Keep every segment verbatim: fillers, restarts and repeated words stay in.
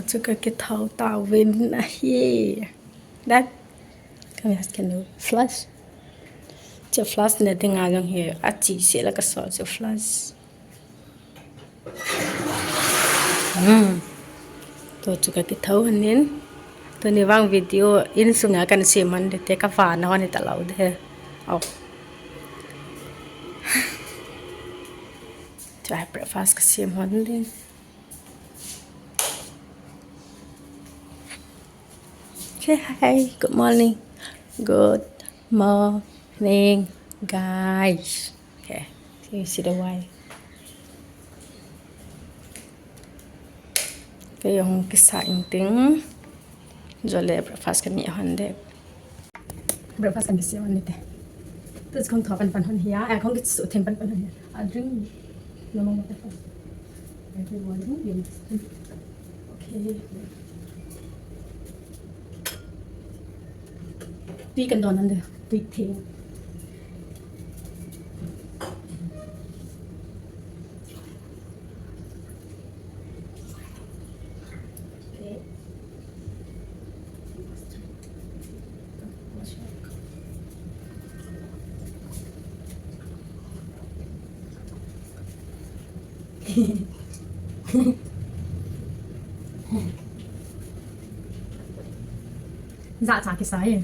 Chu kakithou tauvin ahi. That. Kami has kenu flush. Chu flush na dinga jong hi. Achi sela kasol chu flush. Hmm. Tua chu kakithou hon in. Tuni vang video insunga kahin sem hon dite, kavana hon hitalou de. Au. Chu a breakfast kasem hon ding. Say hi. Good morning. Good morning, guys. Okay, so you see the why. Kei jong kisa ingting. Jole breakfast kani hon de. Breakfast kan kisem hon dite. Tua chu kahung tho panpan hon hi a, eh, kahung kisutheng panpan hon hi a. A drink, normal water. Every morning, you must drink. Okay. Tui kan don hon de, tui theng. Okay. Jachat kisa e.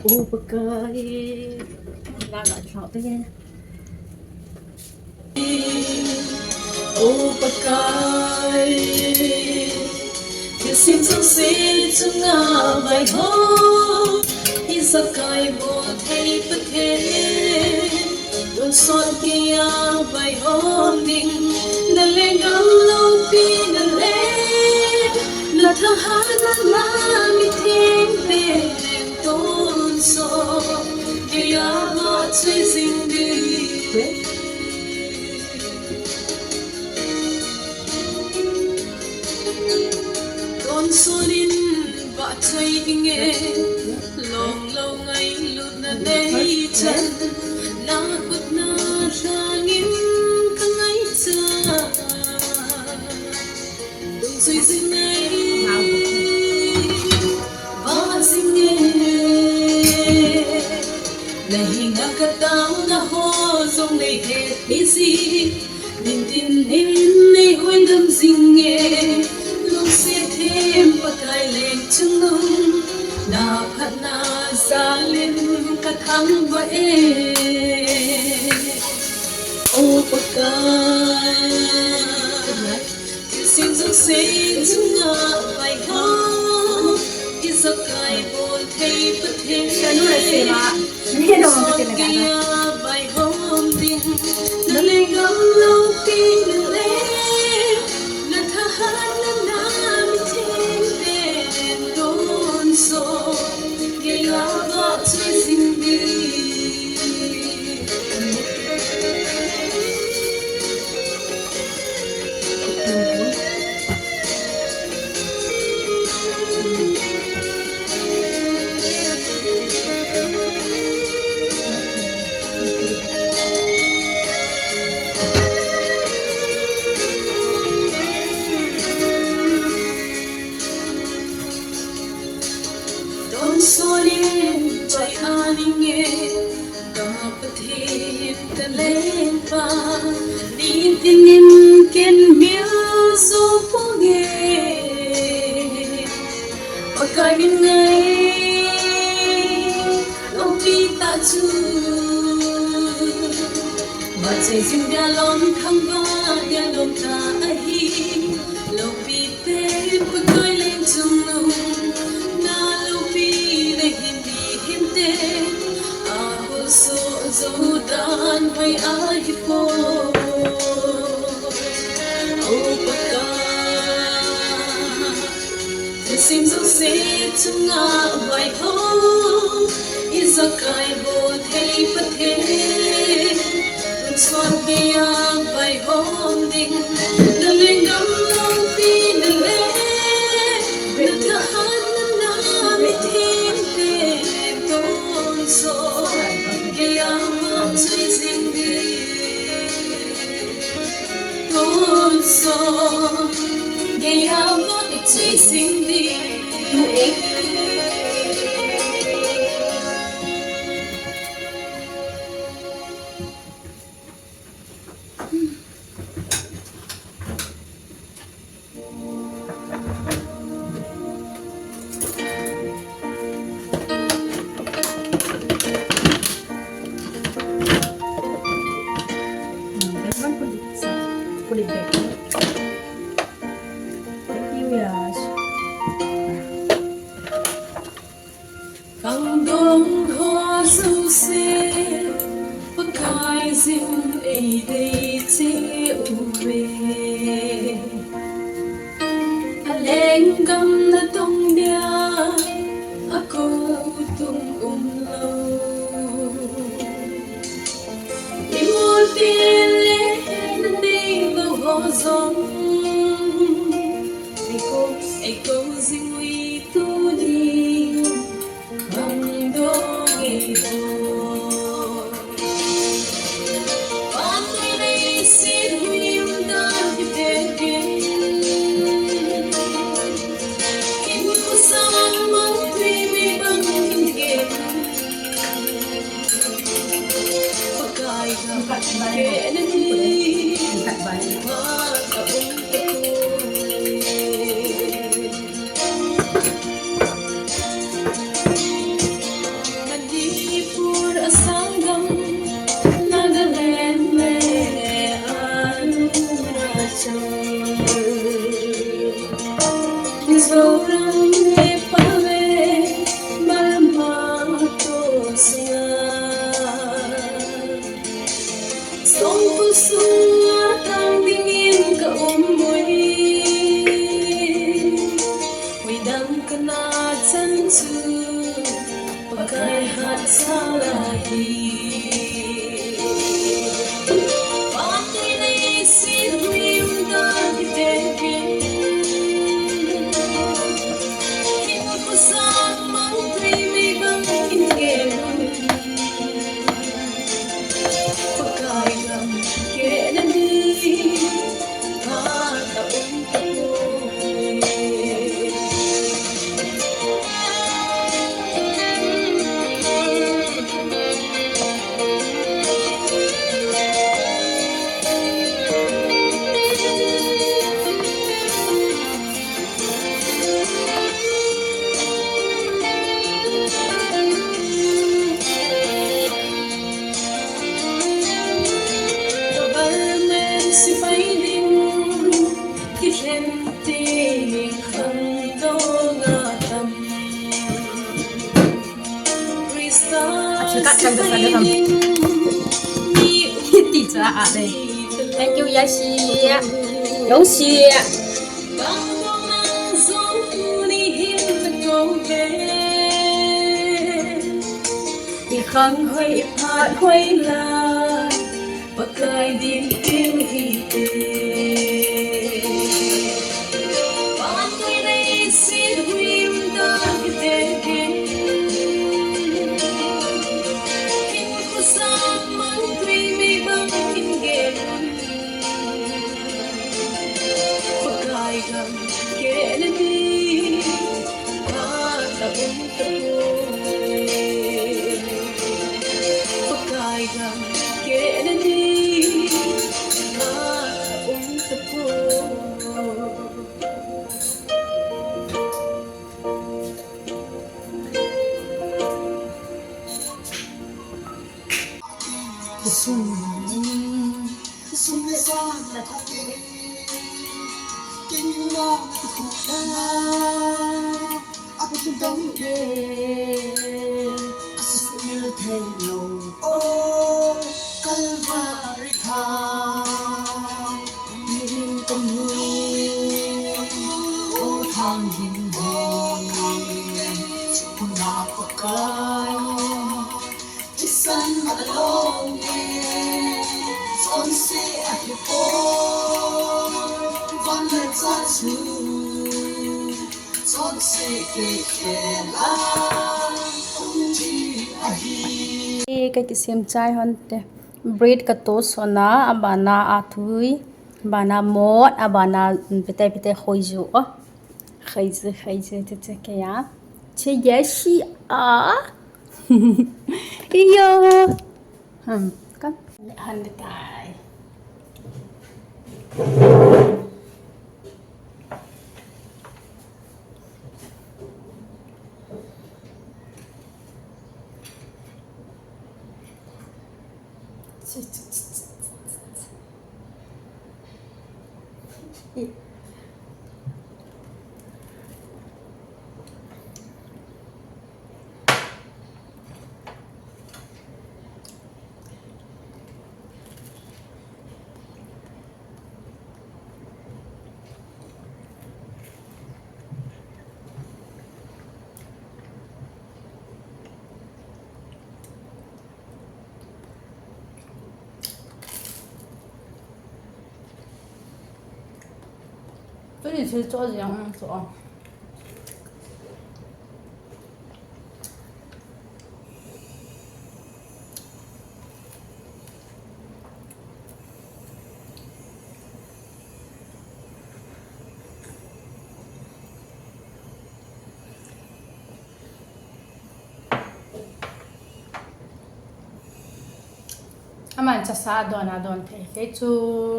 O Pakai. Laga thau te. O Pakai, thilsem jouse chunga vaihom, ijakai bolthei Pathen, tonsot geiya vaihom ding, na lenggam loupina le, na thahatna, na mithengte tonsot geiya vahchoi jing ding. Tonsot in vahchoi inge, longlou ngailutna neichan, na khut na lhangin kangaicha. Dungchoi jing nei, vah jing e. Na henga kataona ho jong nei hetpi ji. Nitin in nei hoidam jing e. Lungset them Pakai Lengchungnung, na phatna jal in kathangvah e. O Pakai. Thilsem jouse chunga vaihom, ijakai bolthei Pathen. Tonsot geiya vaihom ding, na lenggam loupina le, na thahatna, na mithengte tonsot geiya vahchoi jing ding. Tonsot in choi aning e, ka Pathen ka lengpa, nitin in ken mil jou ponge. Pakai min ngai loupi tah chu, vahchoi jing dia lom, thangvah dia lom tah ahi. Loupi Pakai Lengchungnung, na loupina hi mihemte a holsoh jou dan hoi ahipoi. O Pakai, Chunga vaihom, ijakai bol thei Pathen. Tonsot geiya vaihom ding, na lenggam loupi na le, na thahatna na mithengte. Tonsot geiya vaihom jing ding. Tonsot geiya vaihom jing ding. Put it back. Thank you, Yash. Khangdong ho jouse, Pakai jin eidei cheh uve. Alenggam natong dia, akou tung umlou. Imut teng le nadeilou ho jong, eikou, eikou jing uve tuni. Khangdong eiho. Pathen leiset himdan kitekin. Kin khosang mang tui mei bang kin gen. Pakai gam kehna ni. Phat a um tapoi. Manipur, Assam gam, Nagaland le Arunachal, Mizoram, Nepal le Burma toh sunga. Songkul sunga tang dingin ka um uve. Hoidang kana chan chu Pakai hatsah lai hi. Pathen leiset himdan kitekin. Kin khosang mang tui mei bang kin gen. Pakai gam kehna ni, phat a um tapoi. Government sepai ding kilhen te khangdong a tam. Christa sepai ding mi um. Thank you, Yashi. Yashi. Bang bang mang jong tuni hin na kou ve. I khang hoi, i phat hoi la, Pakai din tin hi te. Pathen leiset himdan kitekin. Kin khosang mang tui mei bang kin gen. Pakai gam kehna ni, phat a um tapoi. Pakai gam kehna ni, phat a um tapoi. Sum, sum le sa na thate, kin na na khu na, a ku dong ke, a su su mil thei lo, o Kalvari tha, min ka mu, o thang hin ho. Eh, ka kisem chai hon te. Bread ka toast hon a, abana athui, abana mot, abana, mm, pete pete khoiju o. Khoiju, khoiju te te ke ya. Che ya shi a. Iyo. Hmm, kan. Han de tai. Tuni thil cho jeng, um, cho. Aman chasa don a don thei, kei chu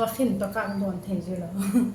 akhin toh ka don thei ji lou.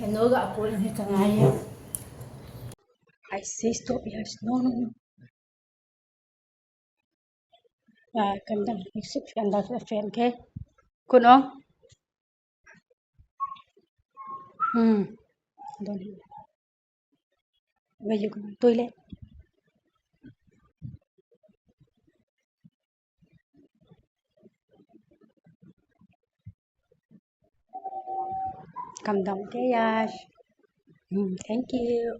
Heno ga kul hi ka ngai. I say stop, yes, no, no, no. Ah, come down. You sit, come down to the fan, okay? Kun ong. Hmm. Don't. Where you going? Toilet. Come down, okay, Yash. Hmm, thank you.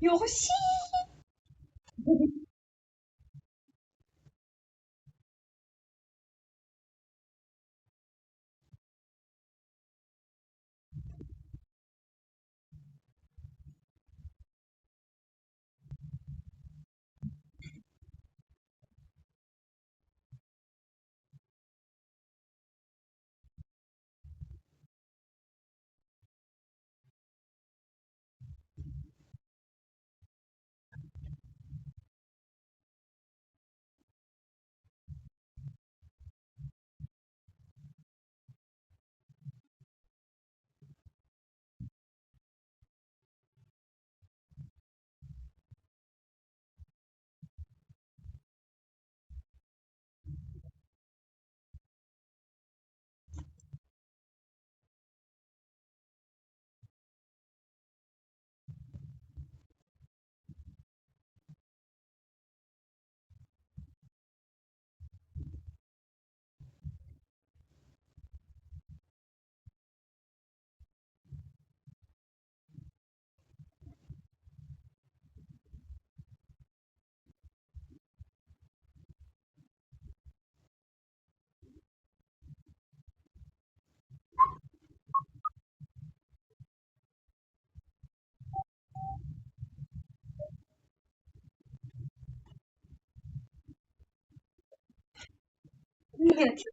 Yoshi. Yes.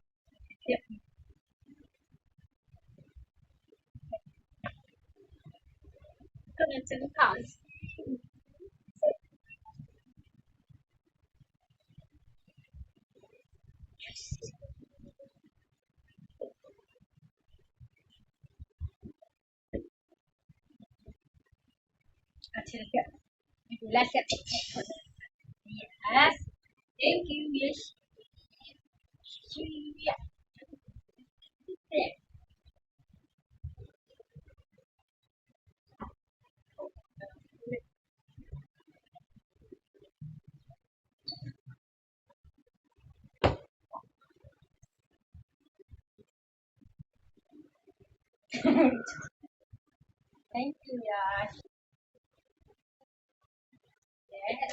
Thank you. Yes. Thank you, Yash. Yes.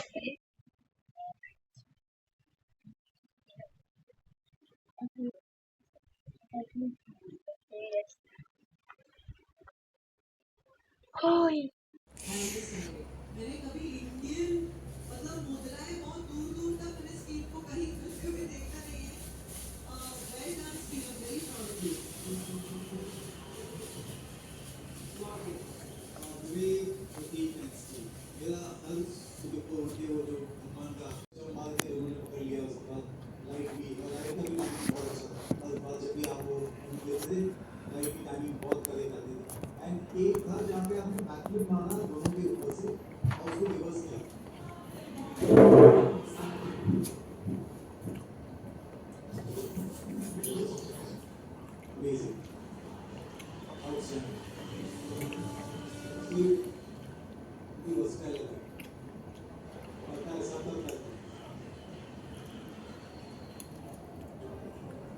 Yes. Hoi. मैंने कभी इंडियन, मतलब, मुद्राएं बहुत दूर दूर तक मैंने स्क्रीन को कहीं करते हुए देखा नहीं है। Uh, well done, Steve. I'm very proud of you. मेरा हर सुबह को उठ के वो जो भगवान का जो मार के उन्होंने पकड़ लिया उसके बाद लाइट भी, और लाइट का भी बहुत अच्छा था। और बाद जब भी आप वो उनके थे, लाइट की टाइमिंग बहुत करे जाते थे। एंड एक था जहाँ पे आपने बैकफ्लिप मारा दोनों के ऊपर से और उसको रिवर्स किया। Amazing. Outstanding. He, he was talented.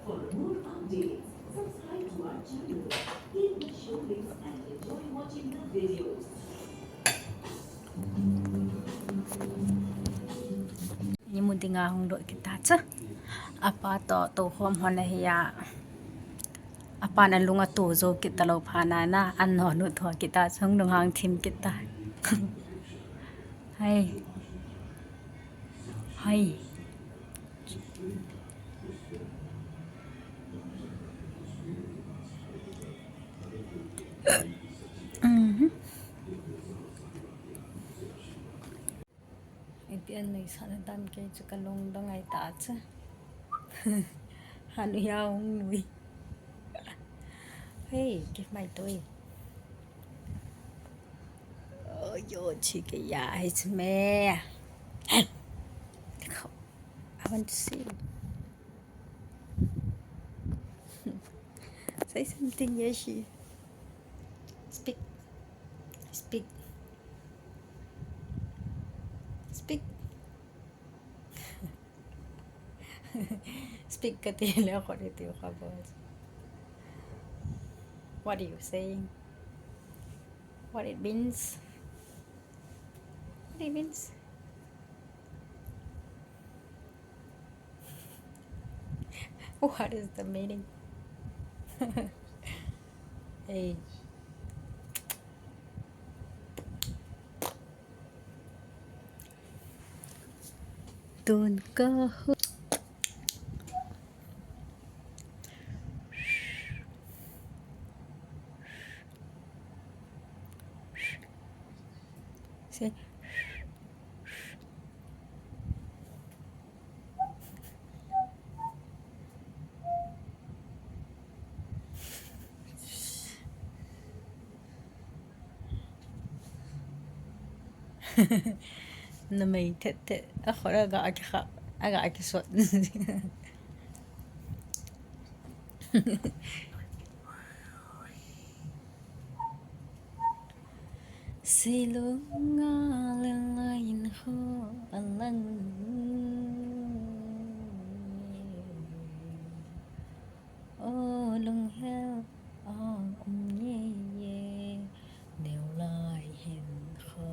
For more updates, subscribe to our channel, click the show links and enjoy watching the videos. Imu dinga hung lut kit ta chu. Apa toh, toh khom hon ahi a. Apan alung ato jou kit talou phat na, an hon u tho kit ta chu, hung lunghang thim kit ta. Hai. Hai. Mhm. Ipi an nei sa na dam kei chu ka lung dong ai ta chu. Hanu ya hung nui. Hey, give my toy. Oh, yo, chi ke ya, it's me. Hey. I want to see. Say something, Yeshi. Speak. Speak. Speak. Speak kati le kho de tiu kha boss. What are you saying? What it means? Hey, Vince. What is the meaning? Hey. Tun ka hu. Say. Numei thet thet. A khut a ga a kikha, a ga a kisot. Silung a leng a in ho a lang. O lunghel a um ngei ye, neo lai hin kho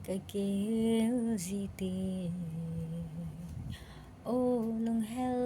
ka keu ji te. O lunghel